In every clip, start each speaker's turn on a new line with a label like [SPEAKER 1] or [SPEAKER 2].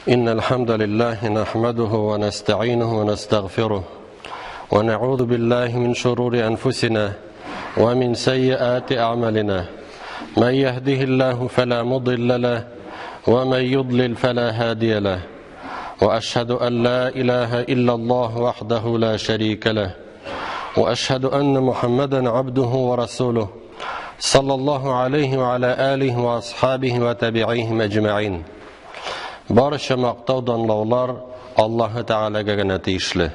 [SPEAKER 1] إن الحمد لله نحمده ونستعينه ونستغفره ونعوذ بالله من شرور أنفسنا ومن سيئات أعمالنا من يهده الله فلا مضل له ومن يضلل فلا هادي له وأشهد أن لا إله إلا الله وحده لا شريك له وأشهد أن محمدا عبده ورسوله صلى الله عليه وعلى آله وأصحابه وتابعيهم أجمعين. Барча мактау данлаулар Аллаһы Тәгаләгә генә тиешле.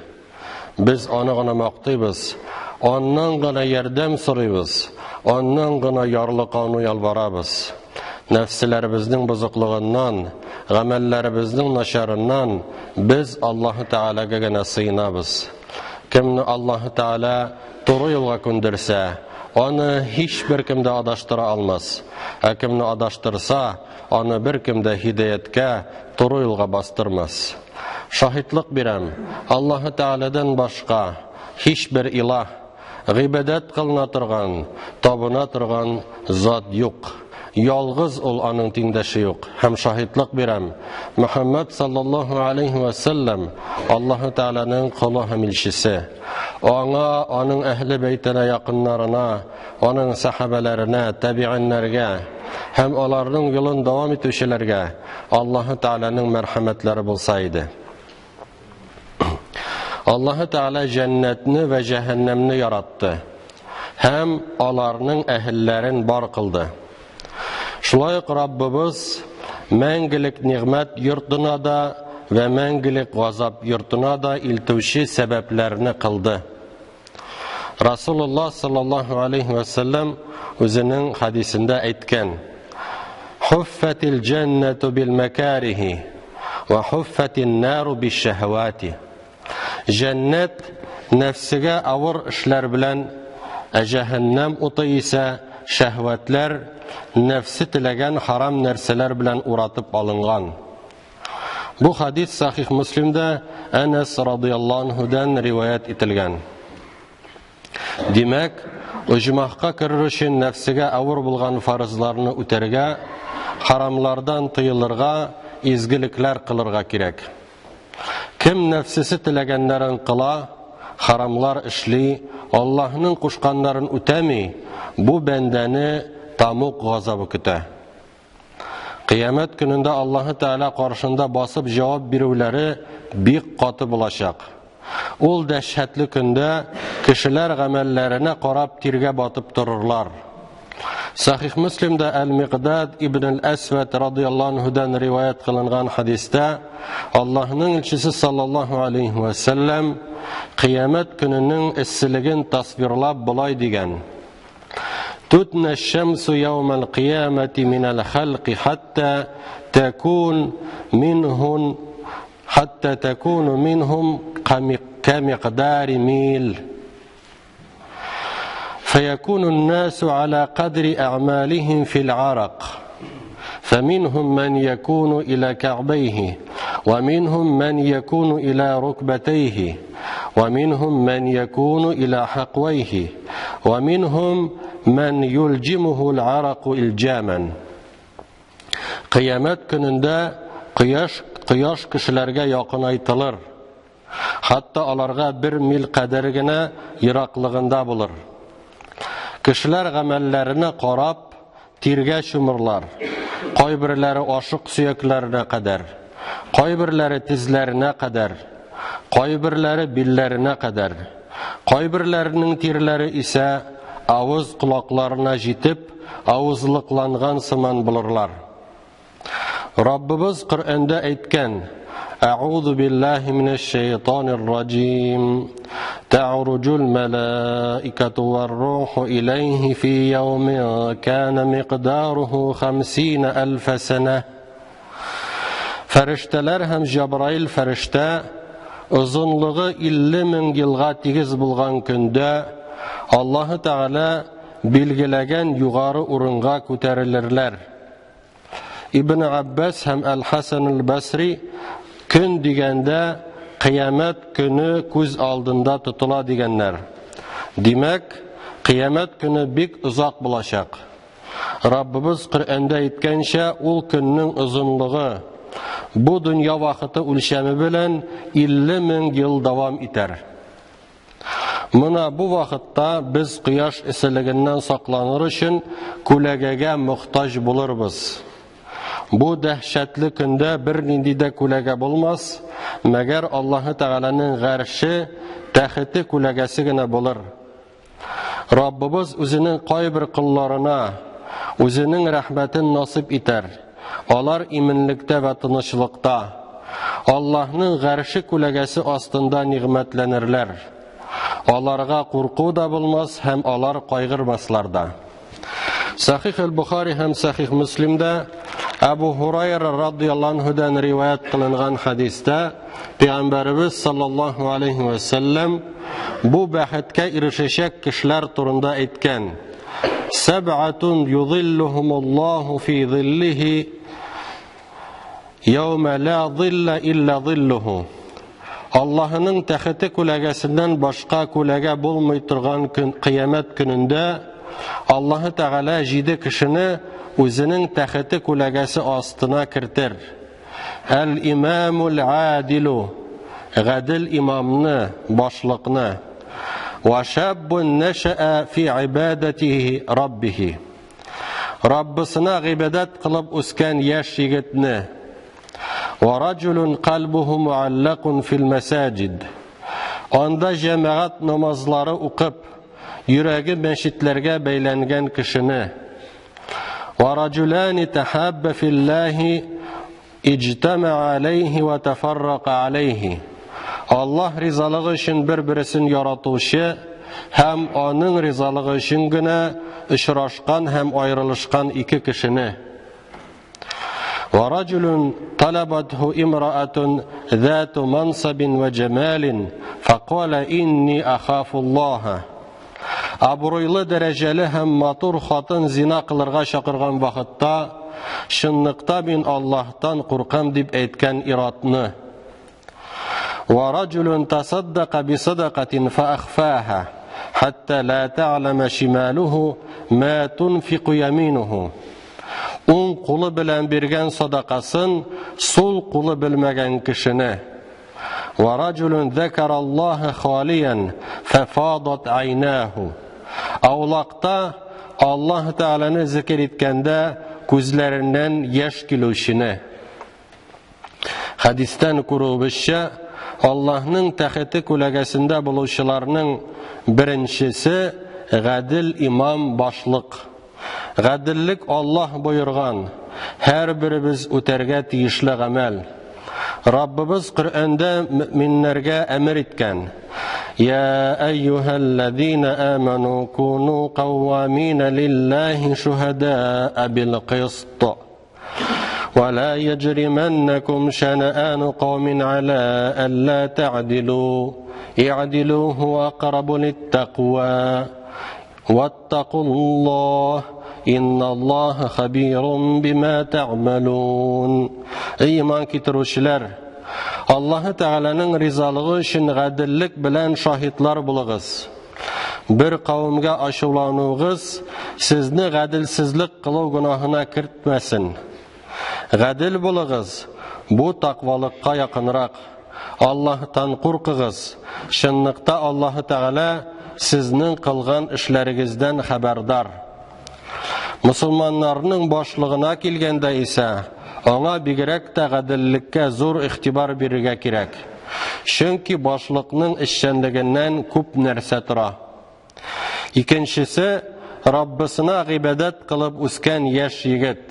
[SPEAKER 1] Без аны гына мактыйбыз, аннан гына ярдәм сорыйбыз, аннан гына ярлыкауны ялварабыз. Нәфселәребезнең бозыклыгыннан, гамәлләребезнең начарыннан без Аллаһы Тәгаләгә генә сыенабыз. Кемне Аллаһы Тәгалә туры юлга күндерсә, аны һичбер кем дә адаштыра алмас. Ә кемне адаштырса, аны беркем дә һидаяткә, туры юлга бастырмас. Шаһитлык бирәм, Аллаһы Тәгаләдән башка һичбер илаһ, гыйбадәт кылына торган, табына торган зат юк. Ялгыз ул аның тиңдәше юк. Һәм шаһитлык бирәм, Мөхәммәд саллаллаһу алейхи ва саллям Аллаһы Тәгаләнең колы һәм илчесе. Аңа, аның әһле бәйтенә, якыннарына, аның сәхабәләренә, табигыннәргә һәм аларның юлын дәвам итүчеләргә Аллаһы Тәгаләнең мәрхәмәтләре булса иде. Аллаһы Тәгалә җәннәтне вә җәһәннәмне яратты һәм аларның әһелләрен бар кылды. Шулай ук Раббыбыз мәңгелек нигъмәт йортына да вә мәңгелек газап йортына да илтүче сәбәпләрне кылды. Расулуллаһ саллаллаһу алейхи ва саллям үзенең хадисендә әйткән: "Хуффатил җәннәту бил макарихи ва хуффатин нару биш шаһавати." Җәннәт нәфсегә авыр эшләр белән, ә җәһәннәм уты исә шәһвәтләр, нәфсе теләгән харам нәрсәләр белән уратып алынган. Бу хадис Сахих Муслимда Әнәс радыяллаһу анһудан риваять ителгән. Димәк, оҗмахка керер өчен нәфсегә авыр булган фарызларны үтәргә, харамлардан тыелырга, изгелекләр кылырга кирәк. Кем нәфсесе теләгәннәрен кыла, харамлар эшли, Аллаһның кушканнарын үтәми, бу бәндәне тамук газабы көтә. Кыямәт көнендә Аллаһы Тәгалә каршында басып җавап бирүләре бик каты булачак. Ул дәһшәтле көндә кешеләр гамәлләренә карап тиргә батып торырлар. Сахих Муслимда Әл-Микдад ибн Әл-Әсвәд радыяллаһу анһудан риваять кылынган хадистә Аллаһның илчесе саллаллаһу алейхи ва саллям кыямәт көненең эсселеген тасвирлап болай дигән: تتنى الشمس يوم القيامة من الخلق حتى تكون منهم حتى تكون منهم كمقدار ميل فيكون الناس على قدر أعمالهم في العرق فمنهم من يكون إلى كعبيه ومنهم من يكون إلى ركبتيه ومنهم من يكون إلى حقويه ومنهم من يلجمه العرق إلجاما. Кыямәт көнендә кояш кояш кешеләргә якынайтылыр. Хәтта аларга бер мил кадәр генә ераклыгында булыр. Кешеләр гамәлләренә карап тиргә чумырлар. Кайберләре ашык сөякләренә кадәр, кайберләре тезләренә кадәр, кайберләре билләренә кадәр. Кайберләренең тирләре исә авыз колакларына җитеп, авызлыкланган сыман булырлар. Раббыбыз Коръәндә әйткән: Әгъузу биллаһи минәш шәйтанир раҗим. Та'руҗул малаикату вар-руху иләйһи фи яумин кана миқдаруху 50 алф сана. Фәрештәләр һәм Җабраил фәрештә озынлыгы 50 мең елга тигез булган көндә Аллаһы Тәгалә билгеләгән югары урынга күтәрелерләр. Ибн Аббас һәм Әл-Хасан әл-Басри көн дигәндә кыямәт көне күз алдында тотыла дигәннәр. Димәк, кыямәт көне бик озак булачак. Раббыбыз Коръәндә әйткәнчә, ул көннең озынлыгы Бу дөнья вакыты үлчәме белән 50 мең ел дәвам итәр. Мына бу вакытта без кояш эсселегеннән сакланыр өчен күләгәгә мохтаҗ булырбыз. Бу дәһшәтле көндә бернинди дә күләгә булмас, мәгәр Аллаһы Тәгаләнең гарше, тәхете күләгәсе генә булыр. Раббыбыз үзенең кайбер колларына үзенең рәхмәтен насыйп итәр. Алар иминлектә вә тынычлыкта, Аллаһның гарше күләгәсе астында нигъмәтләнерләр. Аларга курку да булмас һәм алар кайгырмаслар да. Сахих әл-Бухари һәм Сахих Муслимда Әбу Һурайра радияллаһу анһудан риваять кылынган хадистә Пәйгамбәребез саллаллаһу алейхи ва сәлләм бу бәхеткә ирешәчәк кешеләр турында әйткән. Сәб'атун юзиллухумуллаһу фи зиллихи яумә ла зилла илла зиллуху. Аллаһының тәхете күләгәсеннән башка күләгә булмый торган көн, кыямәт көнендә Аллаһы Тәгалә җиде кешене үзенең тәхете күләгәсе астына кертер. Әл-имамул адилу, гадел имамны, башлыкны. Ва шаббун нашаа фи ибадатихи раббихи. Раббысына гыйбадәт кылып үскән яшь егетне. Ва раджулун калбуху муаллакун фил масаҗид. Анда җәмәгать намазлары укып, йөрәге мәчетләргә бәйләнгән кешене. Ва раджулани тахабба филлахи иҗтамаа алейхи ва тафаррака алейхи. Аллаһ ризалыгы өчен бер-берсен яратучы һәм аның ризалыгы өчен генә очрашкан һәм аерылышкан ике кешене. ورجل طلبته امرأة ذات منصب وجمال فقال إني أخاف الله. Абруйлы, дәрәҗәле һәм матур хатын зина кылырга чакырган вакытта, чынлыкта мин Аллаһтан куркам дип әйткән иратны. ورجل تصدق بصدقة فأخفاها حتى لا تعلم شماله ما تنفق يمينه. Уң кулы белән биргән садакасын сул кулы белмәгән кешене. ورجل ذكر الله خاليا ففاضت عيناه. Аулакта Аллаһ Тәгаләне зикер иткәндә күзләреннән яшь килүчене. Хәдистән күрүебезчә, Аллаһның тәхете күләгәсендә булучыларның беренчесе гадел имам, башлык. Гаделлек Аллаһ боерган, һәрберебез үтәргә тиешле гамәл. Раббыбыз Коръәндә мөэминнәргә әмер иткән: Я әйюһәлләзина аману куну каввамина лиллаһи шухадаа бил кыст. ولا يجرمنكم شنآن قوم على ألا تعدلوا اعدلوا هو أقرب للتقوى واتقوا الله إن الله خبير بما تعملون. Ey iman китерүчеләр, Аллаһы Тәгаләнең ризалыгы өчен гаделлек белән шаһитлар булыгыз. Бер кавемгә ачулануыгыз сезне гаделсезлек кылу гөнаһына кертмәсен. Гадел булыгыз, бу тәкъвалыкка якынрак. Аллаһтан куркыгыз. Чынлыкта Аллаһы Тәгалә сезнең кылган эшләрегездән хәбәрдар. Мусулманнарның башлыгына килгәндә исә, аңа бигрәк тә гаделлеккә зур игътибар бирергә кирәк. Чөнки башлыкның эшчәнлегеннән күп нәрсә тора. Икенчесе, Раббысына гыйбадәт кылып үскән яшь егет.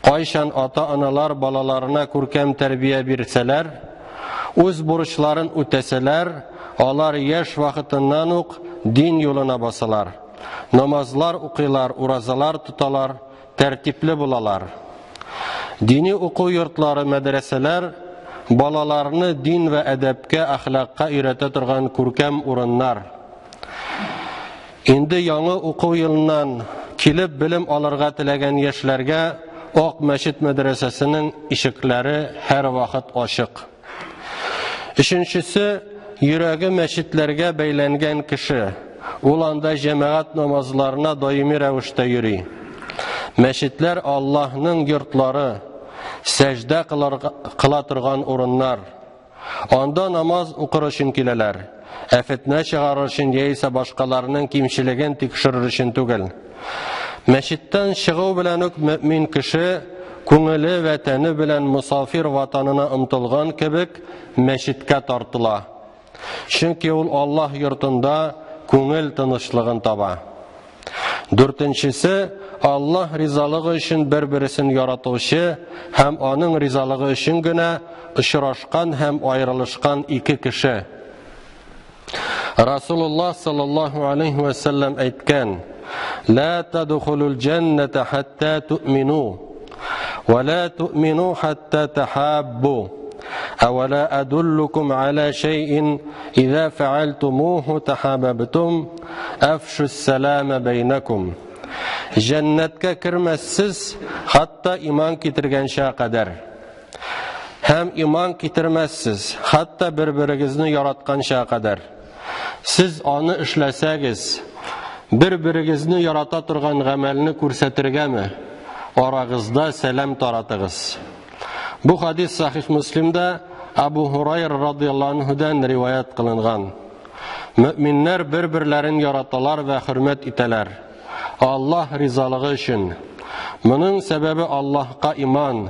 [SPEAKER 1] Кайчан ата-аналар балаларына күркәм тәрбия бирсәләр, үз бурычларын үтәсәләр, алар яшь вакытыннан ук дин юлына басалар. Намазлар укыйлар, уразалар тоталар, тәртипле булалар. Дини уку йортлары, мәдрәсәләр балаларны дин вә әдәпкә, әхлакка өйрәтә торган күркәм урыннар. Инде яңа уку елыннан килеп белем алырга теләгән яшьләргә Ак мәчет мәдрәсәсенең ишекләре һәрвакыт ачык. Өченчесе, йөрәге мәчетләргә бәйләнгән кеше. Ул анда җәмәгать намазларына даими рәвештә йөри. Мәчетләр Аллаһның йортлары. Сәҗдә кыла торган урыннар. Анда намаз укыр өчен киләләр. Ә фетнә чыгарыр өчен яисә башкаларның кимчелеген тикшерер өчен түгел. Мәчеттән чыгу белән үк мөмин кеше күңеле вә тәне белән мосафир ватанына омтылган кебек мәчеткә тартыла. Чөнки ул Аллаһ йортында күңел тынычлыгын таба. Дүртенчесе, Аллаһ ризалыгы өчен бер-бересен яратучы һәм аның ризалыгы өчен генә очрашкан һәм аерылышкан ике кеше. Расулуллаһ саллаллаһу алейхи ва саллям әйткән: "Ла тадхулул җанната хатта ту'мину, ва ла ту'мину хатта тахаббу. Авала адуллукум аля шай'ин иза фа'альтумуху тахаббтум, афшус салама бәйнакум." Җәннәткә кермәссез, хатта иман китергәнчә кадәр. Һәм иман китермәссез, хатта бер-берегезне яратканча кадәр. Сез аны эшләсәгез, бер-берегезне ярата торган гамәлне күрсәтергәме? Арагызда сәлам таратыгыз. Бу хадис Сахих Муслимда Абу Һурайра радыяллаһу анһудан риваять кылынган. Мөминнәр бер-берләрен яраталар вә хөрмәт итәләр. Аллаһ ризалыгы өчен. Моның сәбәбе Аллаһка иман.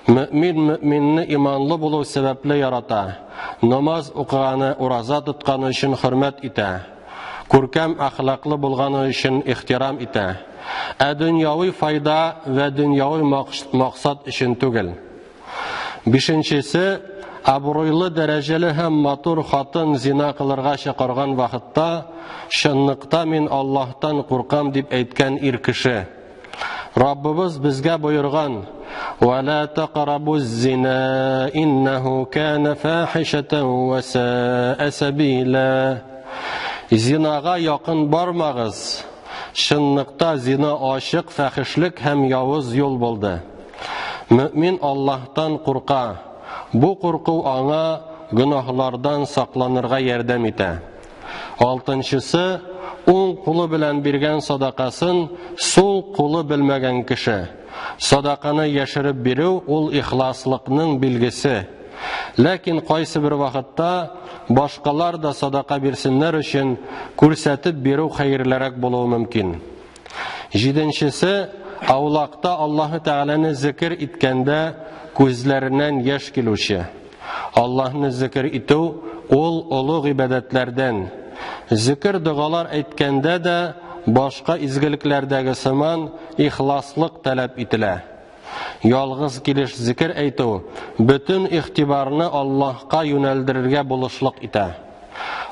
[SPEAKER 1] Мөмин мөминне иманлы булу сәбәпле ярата. Намаз укыганы, ураза тотканы өчен хөрмәт итә. Күркәм әхлаклы булганы өчен ихтирам итә. Ә дөньяви файда вә дөньяви максат өчен түгел. Бишенчесе, абруйлы, дәрәҗәле һәм матур хатын зина кылырга чакырган вакытта, чынлыкта мин Аллаһтан куркам дип әйткән ир кеше. Раббыбыз безгә боерган: "Ва ла тaqrabuz зина, иннаху кана фахишатан ва саа сабила." Зинага якын бармагыз. Чынлыкта зина ачык фәхишлек һәм явыз юл булды. Мөмин Аллаһтан курка. Бу курку аңа гөнаһлардан сакланырга ярдәм итә. Алтынчысы, уң кулы белән биргән садакасын сул кулы белмәгән кеше. Садаканы яшереп бирү ул ихласлыкның билгесе. Ләкин кайсы бер вакытта башкалар да садака бирсеннәр өчен күрсәтеп бирү хәерлерәк булуы мөмкин. Җиденчесе, аулакта Аллаһы Тәгаләне зикер иткәндә күзләреннән яшь килүче. Аллаһны зикер итү ул олы гыйбадәтләрдән. Зикер догалар әйткәндә дә башка изгелекләрдәге сыман ихласлык таләп ителә. Ялгыз килеш зикер әйтү бөтен игътибарны Аллаһка юнәлдерергә булышлык итә.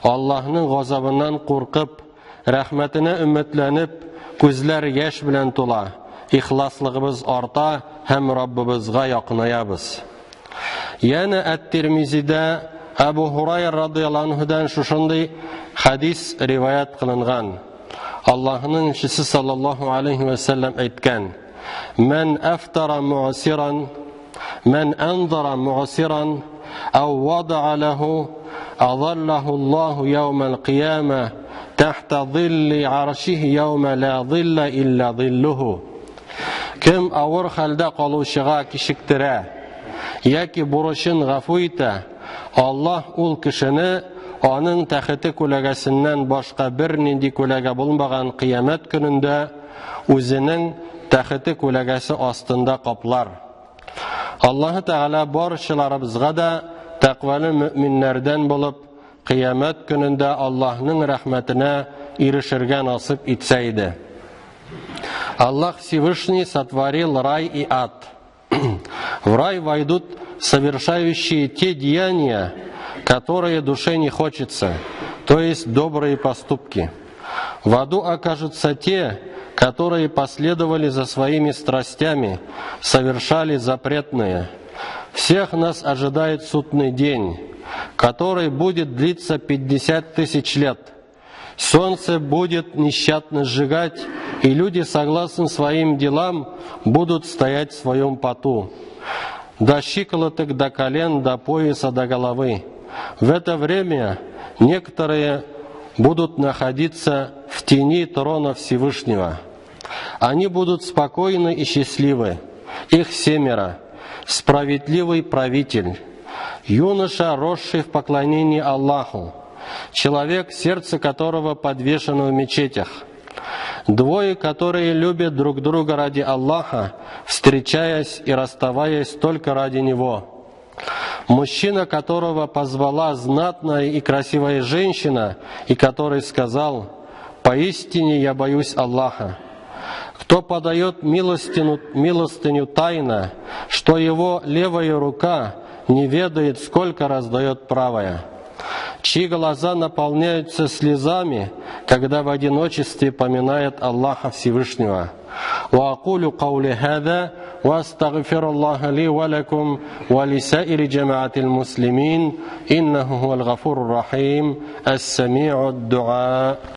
[SPEAKER 1] Аллаһның газабыннан куркып, рәхмәтенә өметләнеп, күзләр яшь белән тула, ихласлыгыбыз арта һәм Раббыбызга якынаябыз. Янә Әт-Тирмизидә Әбу Һурайра радыяллаһу анһудан шушындый хадис риваять кылынган. Аллаһның илчесе саллаллаһу алейхи ва саллям әйткән: "Ман афтара му'сиран, ман анзара му'сиран, ау вада'a лаху, азаллаху Аллаху яумал кыяма тахта зилли аршихи яума ла зилла илля зиллуху." Кем авыр хәлдә калучыга кичектерә яки бурычын гафу итә, Аллаһ ул кешене аның тәхете күләгәсеннән башка бернинди күләгә булмаган кыямәт көнендә үзенең тәхете күләгәсе астында каплар. Аллаһы Тәгалә барчаларыбызга да тәкъвалы мөминнәрдән булып, кыямәт көнендә Аллаһның рәхмәтенә ирешергә насыйп итсә иде. Аллаһ Всевышний сотворил рай и ад. В рай войдут совершающие те деяния, которые душе не хочется, то есть добрые поступки. В аду окажутся те, которые последовали за своими страстями, совершали запретные. Всех нас ожидает судный день, который будет длиться 50 тысяч лет. Солнце будет нещадно сжигать, и люди, согласно своим делам, будут стоять в своем поту. До щиколоток, до колен, до пояса, до головы. В это время некоторые будут находиться в тени трона Всевышнего. Они будут спокойны и счастливы. Их семеро. Справедливый правитель, юноша, росший в поклонении Аллаху, человек, сердце которого подвешено в мечетях, двое, которые любят друг друга ради Аллаха, встречаясь и расставаясь только ради Него. Мужчина, которого позвала знатная и красивая женщина, и который сказал: «Поистине я боюсь Аллаха». Кто подает милостыню тайно, что его левая рука не ведает, сколько раздает правая. Чьи глаза наполняются слезами, когда в одиночестве поминает Аллаха Всевышнего. وأقول قولي هذا وأستغفر الله لي ولكم ولسائر جماعة المسلمين إنه هو الغفور الرحيم السميع الدعاء.